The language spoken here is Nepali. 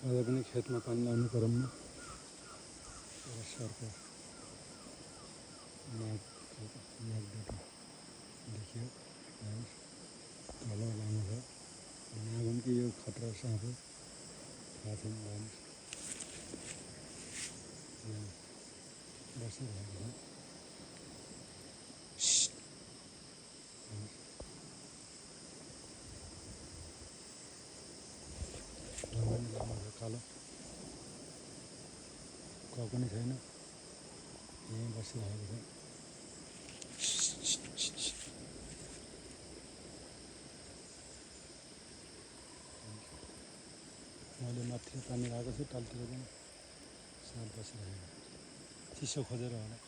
आज पनि खेतमा पानी लाउने क्रममा वर्षाको म्यागबाट देखियो तल लामो छ नागम कि यो खतरा साँप हो थाहा छैन बसिरहेको छ लामो छ कालो क पनि छैन यहीँ बसिरहेको छ मैले माथि पानी लगाएको छु तलतिर पनि साँप बसिरहेको चिसो खोजेर होला